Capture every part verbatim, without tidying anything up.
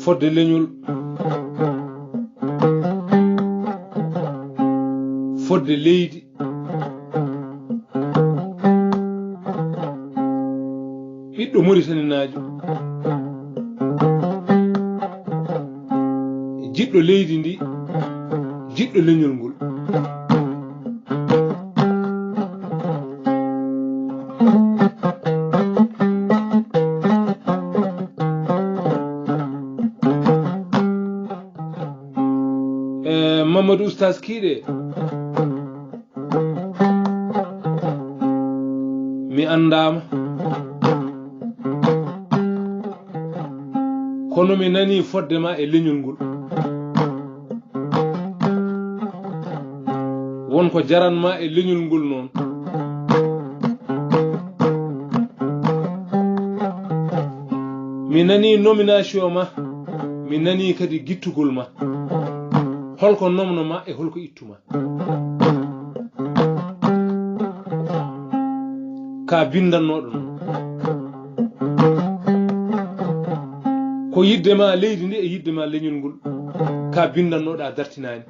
Fodde leñol, fodde leydi, ɓiɗɗo Moritaninaajo, jiɗɗo leydi ndi, jiɗɗo leñol ngol. Eh, Mamadou Oustaz Kiiɗe, mi anndaama, kono mi nanii fodde ma e leñol ngol. Won ko jaran ma e leñol ngol noon. Mi nanii nomination ma, mi nanii kadi gittugol ma. Holko nomno ma e holko ittu ma? Ka bindannoɗo noon. Ko yidde ma leydi ndi e yidde ma leñol ngol. Ka bindannoɗa dartinaani.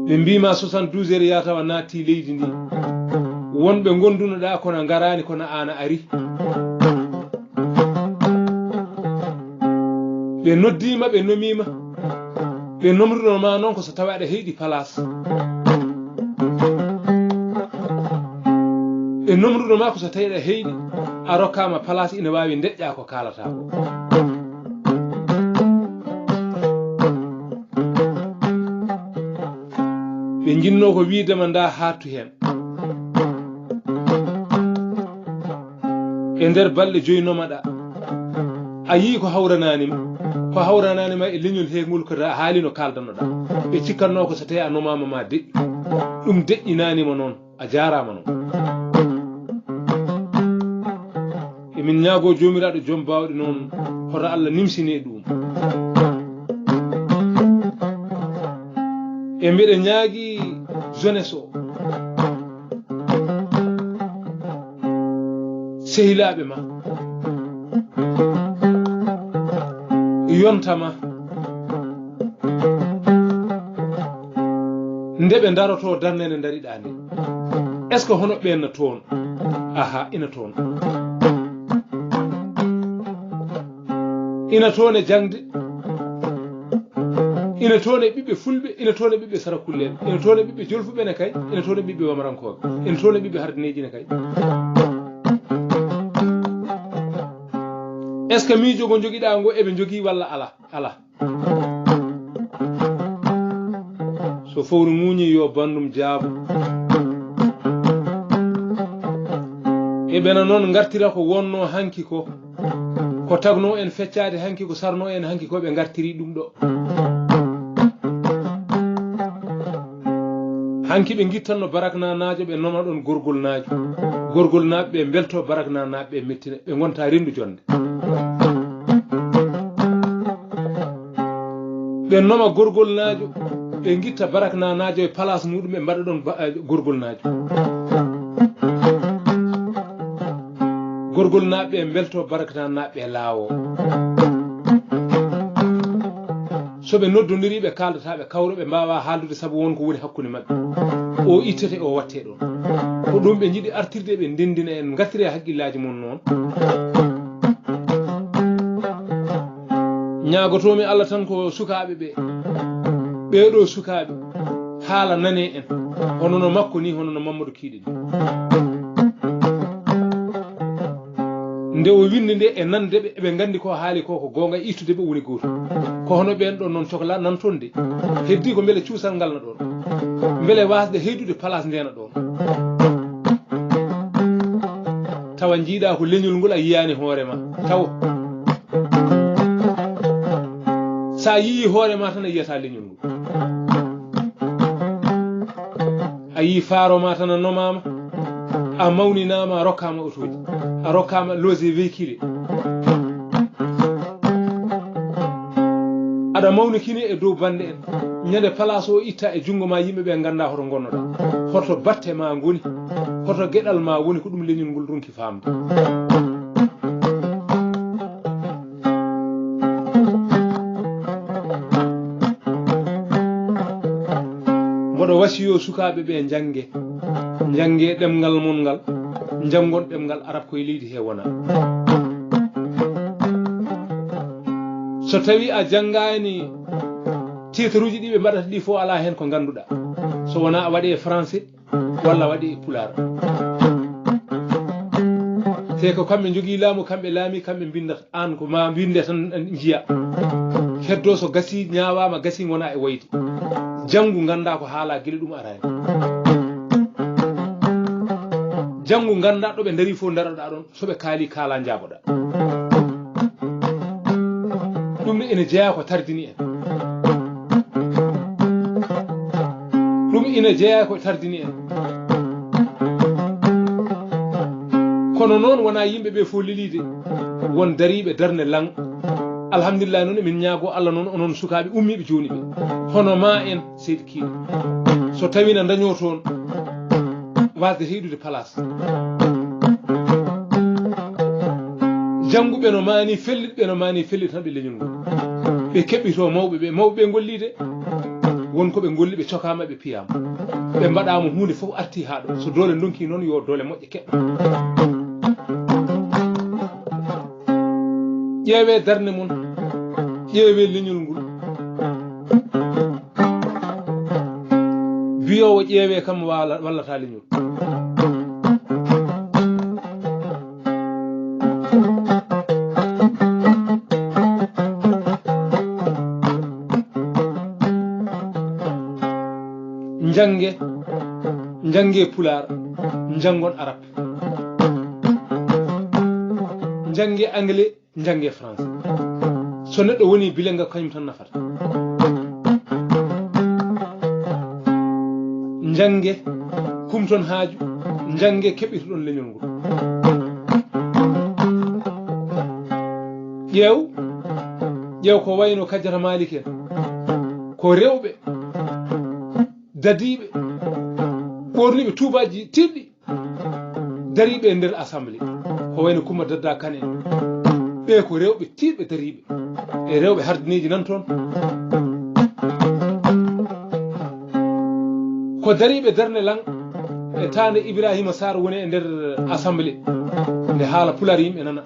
Ɓe mbiima soixante-douze heures yaa tawa naatti leydi ndi. Wonɓe gondunoɗa kono ngaraani kono aan a ari. Ɓe noddiima, ɓe nomiima. Ɓe nomruno ma noon ko so tawi aɗa heyɗi palaas. Ɓe nomruno ma ko so tawi aɗa heyɗi, a rokkaama palaas ina waawi ndeƴƴa ko kaalata ko. Ɓe njinnoo ko wiidema nda haattu heen. E nder balɗe joyi nomaɗa, a yii ko hawranaani ma, ko hawranaani ma e leñol he ngol ko da-, haalino kaaldannoɗa. Ɓe cikkatnoo ko so tawi a nomaama ma deƴƴu. Ɗum deƴƴinaani ma noon. A jaaraama noon. Emin ñaagoo Joomiraaɗo Joom Baawɗe noon, hoto Allah nimsine ɗum. E mbeɗa ñaagi jeunesse o, sehilaaɓe ma, yonta ma, nde ɓe ndarotoo darnde nde ndariɗaa nde. Est-ce que hono ɓeen na toon? Aha, ina toon. Ina toon e jaŋde. Ina toon e ɓiɓɓe fulɓe, ina toon e ɓiɓɓe sarakulleeɓe, ina toon e ɓiɓɓe jolfuɓe ne kay, ina toon e ɓiɓɓe wamarankooɓe, ina toon e ɓiɓɓe hardineeji ne kay. Est-ce que miijo ngo njogiɗaa ngo eɓe njogii walla alaa? Alaa. So fowru ŋuuñi yo banndum jaabo. Eɓena noon ngartira ko wonnoo hanki ko. Ko tagnoo en feccaade hanki, ko sarnoo en hanki ko ɓe ngartiri ɗum ɗo. Hanki ɓe ngittanno baraknanaajo, ɓe noma ɗon gorgolnaajo. Gorgolnaaɓe ɓe mbelto, baraknanaaɓe ɓe mettina, ɓe ngonta renndu jonnde. Ɓe noma gorgolnaajo, ɓe ngitta baraknanaajo e palaas muɗum, ɓe mbaɗa ɗon ba-, eh, gorgolnaajo. Gorgolnaaɓe ɓe mbelto, baraknanaaɓe ɓe laawo. So ɓe noddondiri, ɓe kaaldata, ɓe kawra, ɓe mbaawa haaldude sabu won ko woni hakkunde maɓɓe. O ittete, o watte ɗon. Ko ɗum ɓe njiɗi artirde, ɓe ndendina en, ngartire haqqillaaji mon noon. Ñaagotoomi Allah tan ko sukaaɓe ɓe, ɓee ɗoo sukaaɓe, haala nane en, hono no makko ni, hono no Mammadu Kiiɗe ni. Nde o winndi nde e nande ɓe, eɓe nganndi ko haali ko, ko goonga, ittude ɓe woni gootum. Ko hono ɓeen ɗoon noon coklaa nan toon de. Heddii ko mbele cuusal ngal na ɗoon. Mbele waasde heydude palaas nde na ɗoon. Tawa njiiɗaa ko leñol ngol a yiyaani hoore ma. Taw. A yii hoore ma tan a yiyata leñol ngol. A yii faaro ma tan a nomaama, a mawninaama, a rokkaama otooji, a rokkaama loge véhiculé. Aɗa mawnikini e dow bannde en. Ñande place o itta e junngo ma, yimɓe ɓe ngannda hoto ngonnoɗa, hoto batte ma ngoni, hoto geɗal ma woni, ko ɗum leñol ngol ronki faamde. Mboɗo wasiyo sukaaɓe ɓe njannge, njannge ɗemngal mon ngal, njanngon ɗemngal arab koye leydi he wona. So tawi a janngaani titre uji ɗi ɓe mbaɗata ɗi fof, alaa heen ko ngannduɗa. So wonaa a waɗi e français, walla waɗi e pulaar. Te ko kamɓe njogii laamu, kamɓe laami, kamɓe mbinndata. Aan ko ma mbinnde tan njiya. Heddo so gasi, ñaawaama, gasi, ngona e wayde. Janngu ngannda ko haala gila ɗum araani. Janngu ngannda ɗo ɓe ndarii fof, ndaroɗa ɗon. So ɓe kaali, kaala, njaaboɗa. Ɗum ne ina jeyaa ko tardini en. Ɗum ina jeyaa ko tardini en. Kono noon wonaa yimɓe ɓe fof leliide. Won dariiɓe darnde laŋ. Alhamdulillah noon emin ñaagoo Allah noon onon sukaaɓe ummiiɓe jooni ɓe. Hono ma en. Seydi Kiiɗe. So tawii na dañoo toon waasde heyɗude place. Jannguɓe no maani, fellitɓe no maani, fellit tan ɓe leñol ngol. Ɓe keɓɓitoo mawɓe ɓe, mawɓe ɓe ngolli de. Won ko ɓe ngolli, ɓe cokaama, ɓe piyaama. Ɓe mbaɗaama huunde fof arti haa ɗo. So doole ndonki noon, yo doole moƴƴe keɓɓe. Ƴeewee darnde mon, ƴeewee leñol ngol. Biyoowo ƴeewee kam waala-, wallata leñol. Njannge, njannge pulaar, njanngon arab. Njannge anglais, njannge français. So neɗɗo woni bilingue, kañum tan nafata. Njannge, kumton haaju, njannge, keɓitoɗon leñol ngol. Ƴeew, ƴeew ko wayno Kadiata Malick en. Ko rewɓe dadiiɓe, ɓoorniiɓe tuubaaji tiiɗɗi, dariiɓe e nder assemblée, ko wayno Kumba Dadda Kan en. Ɓe ko rewɓe tiiɗɓe dariiɓe, e rewɓe hardineeji nan toon. Ko dariiɓe darnde lan e taande Ibrahima Sarr woni e nder assemblée, nde haala pulaar yimɓe nana.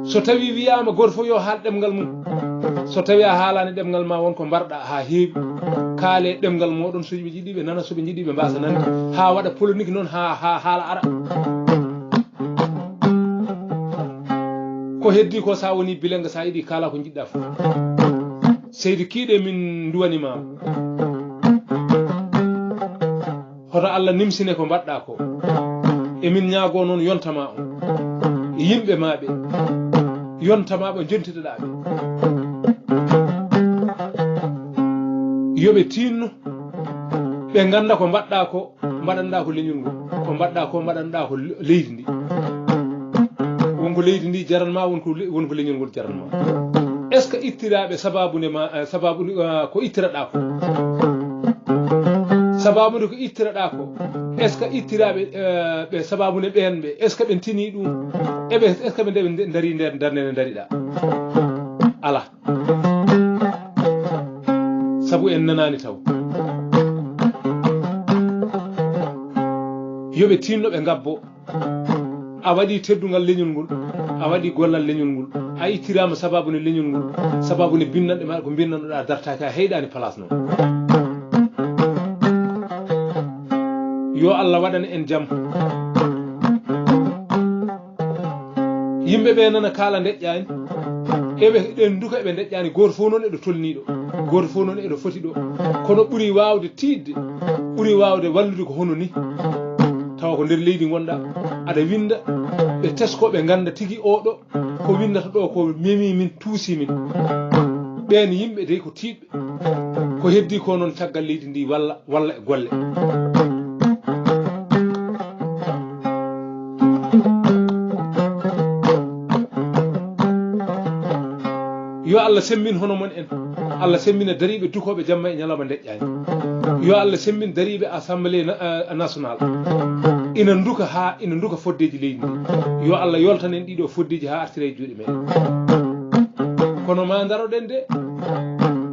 So tawi wiyaama gooto fof yo haal ɗemngal mum, so tawi a haalaani ɗemngal ma, won ko mbarɗa haa heewi, kaale ɗemngal mooɗon, so ɓe njiɗi ɓe nana, so ɓe njiɗi ɓe mbaasa nande, haa waɗa polémique noon, haa, haa haala ara. Ko heddi ko, sa woni bilingue, sa yiɗi kaala ko njiɗɗa fof. Seydi Kiiɗe, min nduwani ma. Hoto Allah nimsine ko mbaɗɗa ko. Emin ñaago noon yonta ma on. E yimɓe ma ɓe. Yonta ma ɓe, jontitoɗa ɓe. Yo ɓe tinno. Ɓe ngannda ko mbaɗɗa ko, mbaɗanɗa ko leñol ngol. Ko mbaɗɗa ko, mbaɗanɗa ko le-, leydi ndi. Won ko leydi ndi jaran ma, won ko le-, won ko leñol ngol jaran ma. Est-ce que ittiraɓe sababu nde ma, eh, sababu nde, eh, ko ittiraɗa ko? Sababu nde ko ittiraɗa ko? Est-ce que ittiraɓe, eh, ɓe sababu nde ɓen ɓe, est-ce que ɓe tini ɗum? Eɓe, est-ce que ɓe nde-, nde-, dari nder darnde nde dariɗa? Ala. Sabu en nanaani taw. Yo ɓe tinno ɓe ngabbo. A waɗi teddungal leñol ngol, a waɗi gollal leñol ngol, a ittiraama sababu ne leñol ngol, sababu ne binnanɗe ma ko binnanɗoɗa dartaaki, a heyɗaani place noon. Yo Allah waɗan en jam. Yimɓe ɓe nana kaala ndeƴƴaani. Eɓe ɗen duka eɓe ndeƴƴaani. Gooto fof noon eɗo tolnii ɗo. Gooto fof noon eɗo foti ɗo. Kono ɓuri waawde tiiɗde, ɓuri waawde wallude ko hono ni. Tawa ko nder leydi ngonɗa, aɗa winnda, ɓe tesko, ɓe ngannda tigi oɗo ko windata ɗo ko memi min, tuusi min. Ɓeen yimɓe dey ko tiiɗɓe. Ko heddi ko noon caggal leydi ndi walla, walla e golle. Yo Allah semmbin hono mon en. Allah semmbina dariiɓe dukooɓe jamma e ñalawma ndeƴƴaani. Yo Allah semmbin dariiɓe Assemblée na-, eh, nationale. Ina nduka haa, ina nduka foddeeji leydi ndi. Yo Allah yoltan en ɗiɗo foddeeji haa artira e juuɗe meɗen. Kono ma ndaroɗen de,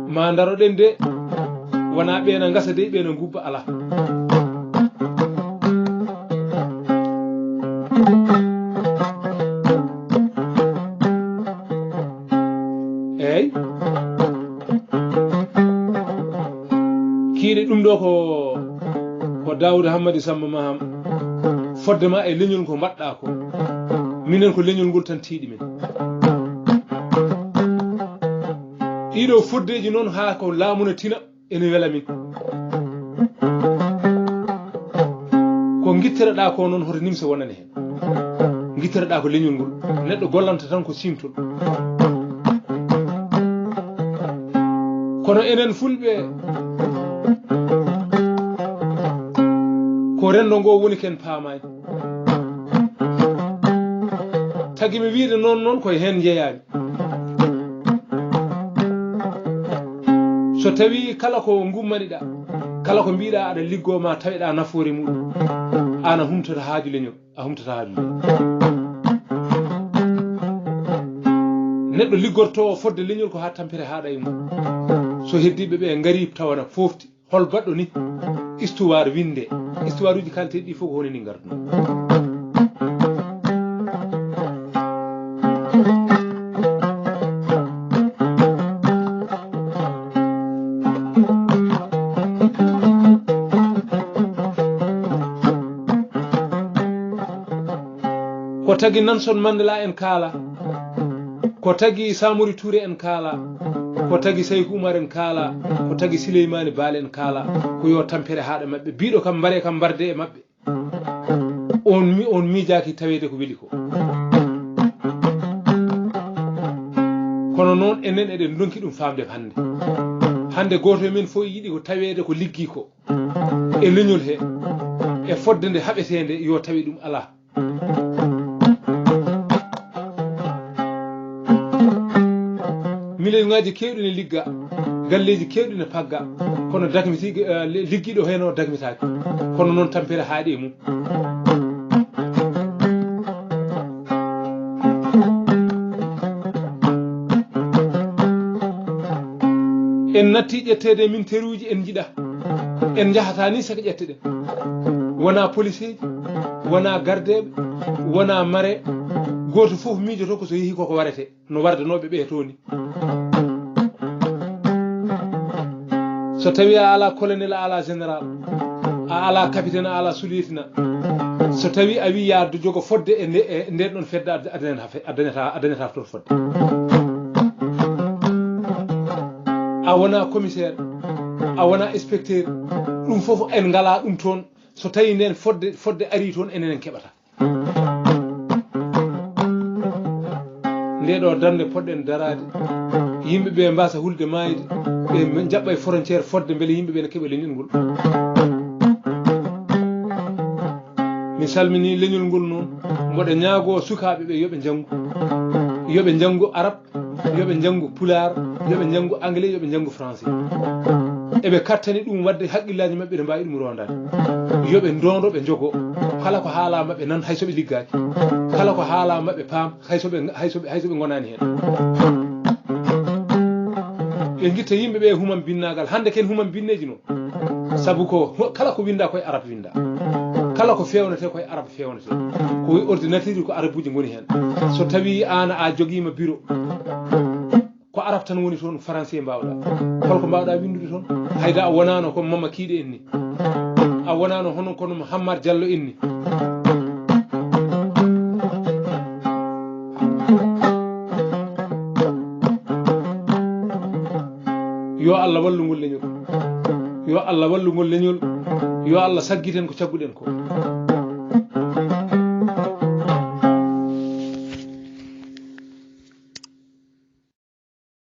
ma ndaroɗen de, wonaa ɓeena ngasa dey, ɓeena ngubba alaa. Eey. Kiiɗe ɗum ɗo ko, ko Daawuda Hammadi Sammba Maham. Fodde ma e leñol ko mbaɗɗa ko. Minen ko leñol ngol tan tiiɗi min. Ɗiɗo foddeeji noon haa ko laamu na tina. Ene wela min. Ko ngittereɗaa ko noon, hoto nimse wonani heen. Ngittereɗaa ko leñol ngol. Neɗɗo gollanta tan ko siimtol. Kono enen Fulɓe, ko renndo ngo woni ken paamaani. Tagi mi wiide noon, noon ko e heen njeyaami. So tawii kala ko ngummaniɗaa, kala ko mbiiɗaa aɗa liggoo, ma taweɗaa nafoore muɗum, aan a humtata haaju leñol, a humtata haaju leñol. Neɗɗo liggortoowo fodde leñol ko haa tampere haaɗa e mum. So heddiiɓe ɓe ngarii tawana foofti. Hol baɗɗo ni? Histoire winde. Histoire uji kalteeɗi ɗi fof ko hono ni ngarduno. Ko tagi Nelson Mandela en kaala. Ko tagi Samori Touré en kaala, ko tagi Sayku Umar en kaala, ko tagi Sileymaani Baal en kaala, ko yo tampere haaɗa maɓɓe. Biiɗo kam mbare kam mbarde e maɓɓe. On mi-, on miijaaki taweede ko weli ko. Kono noon enen eɗen ndonki ɗum faamde hannde. Hannde gooto e men fof yiɗi ko taweede ko liggi ko. E leñol he, e fodde nde haɓeteende yo tawe ɗum alaa. Million ŋaaji keewɗi ne ligga, galleeji keewɗi ne pagga, kono dagmiti-, eh, liggiiɗo heen o dagmitaaki. Kono noon tampere haaɗi e mum. En natti ƴetteede min teruuji en njiɗa. En njahata ni saka ƴetteɗen. Wona policeeji, wona gardeeɓe, wona mare. Gooto fof miijoto ko so yehi koko warete. No wardanooɓe ɓe toon ni. So tawi a ala colonel, a ala général, a ala capitaine, a ala sous-lieutenant. So tawi a wi ya jogo fodde e nde, e nden ɗon fedde, a, a dañata fe-, a dañata, a dañata toon fodde. A wona commissaire, a wona inspecteur, ɗum fof en ngala ɗum toon. So tawi nden fodde, fodde ari toon, enen en keɓata. Nde ɗo darnde poɗɗen daraade, yimɓe ɓe mbasa hulde maayde, ɓe jaɓɓa e frontière fodde mbele yimɓe ɓe ne keɓa leñol ngol. Mi salmini leñol ngol noon, mboɗo ñaago sukaaɓe ɓe yo ɓe njanngu, yo ɓe njanngu arab, yo ɓe njanngu pulaar, yo ɓe njanngu anglais, yo ɓe njanngu français. Eɓe kattani ɗum waɗde haqqillaaji maɓɓe, ɓe mbaawi ɗum roondaade. Yo ɓe ndoondo, ɓe njogo. Kala ko haalaa maɓɓe nan, hay so ɓe liggaaki. Kala ko haalaa maɓɓe paam, hay so ɓe, hay so ɓe, hay so ɓe ngonaani heen. Ɓe ngitta yimɓe ɓe humam binnaagal. Hannde ken humam binneeji noon. Sabu ko ho-, kala ko winnda koye arab winnda. Kala ko feewnete koye arab feewnete. Ko e ordinateur ko arabuuji ngoni heen. So tawi aan a jogiima bureau, ko arab tan woni toon, français mbaawɗa. Holko mbaawɗa winndude toon? Hayda a wonaano ko Mama Kiiɗe en ni. A wonaano hono kono Hammar Jallo en ni. Yo Allah wallu ngol leñol. Yo Allah wallu ngol leñol. Yo Allah saggiten ko cagguɗen ko.